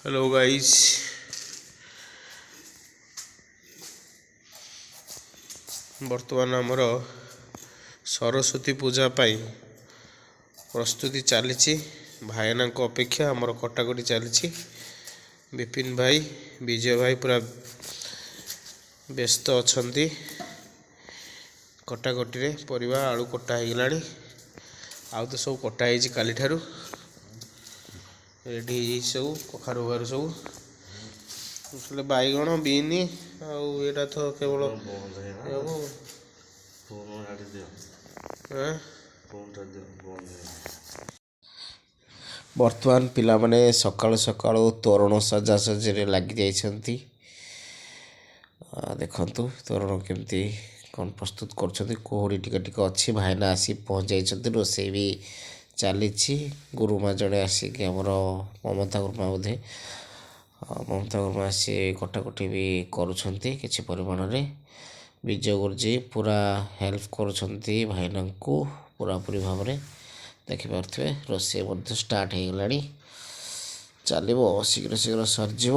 Hello guys, ବର୍ତ୍ତମାନ ଆମର ସରସ୍ୱତୀ ପୂଜା ପାଇଁ ପ୍ରସ୍ତୁତି ଚାଲିଛି। ଭାଇନାଙ୍କ ଅପେକ୍ଷା ଆମର କଟାକଟି ଚାଲିଛି। ବିପିନ ଭାଇ, ବିଜୟ ଭାଇ ପୁରା ବ୍ୟସ୍ତ ଅଛନ୍ତି କଟାକଟିରେ। ପରିବା ଆଳୁ କଟା ହେଇଗଲାଣି, ଆଉ ତ ସବୁ କଟା ହେଇଛି କାଲିଠାରୁ, ରେଡ଼ି ହେଇଯାଇଛି ସବୁ। କଖାରୁ ଫଖାରୁ ସବୁ, ହେଲେ ବାଇଗଣ, ବିନ୍ ଆଉ ଏଇଟା ତ କେବଳ ବନ୍ଦ ହେଇଗଲା। ହେବ। ଫୋନ୍ ଆଡ଼େ ଦିଅ। ଆଁ? ଫୋନ୍ଟା ଦିଅ, ବନ୍ଦ ହେଇଗଲା। ବର୍ତ୍ତମାନ ପିଲାମାନେ ସକାଳୁ ସକାଳୁ ତୋରଣ ସଜାସଜିରେ ଲାଗିଯାଇଛନ୍ତି। ଦେଖନ୍ତୁ ତୋରଣ କେମିତି କ'ଣ ପ୍ରସ୍ତୁତ କରୁଛନ୍ତି। କୁହୁଡ଼ି ଟିକେ ଟିକେ ଅଛି। ଭାଇନା ଆସି ପହଞ୍ଚି ଯାଇଛନ୍ତି। ରୋଷେଇ ବି ଚାଲିଛି। ଗୁରୁମା ଜଣେ ଆସିକି, ଆମର ମମତା ଗୁରୁମା ବୋଧେ, ମମତା ଗୁରୁମା ଆସି କଟାକଟି ବି କରୁଛନ୍ତି କିଛି ପରିମାଣରେ। ବିଜୟ ଗୁରୁଜୀ ପୁରା ହେଲ୍ପ କରୁଛନ୍ତି ଭାଇନାଙ୍କୁ ପୁରାପୁରି ଭାବରେ। ଦେଖିପାରୁଥିବେ, ରୋଷେଇ ମଧ୍ୟ ଷ୍ଟାର୍ଟ ହେଇଗଲାଣି। ଚାଲିବ, ଶୀଘ୍ର ଶୀଘ୍ର ସରିଯିବ।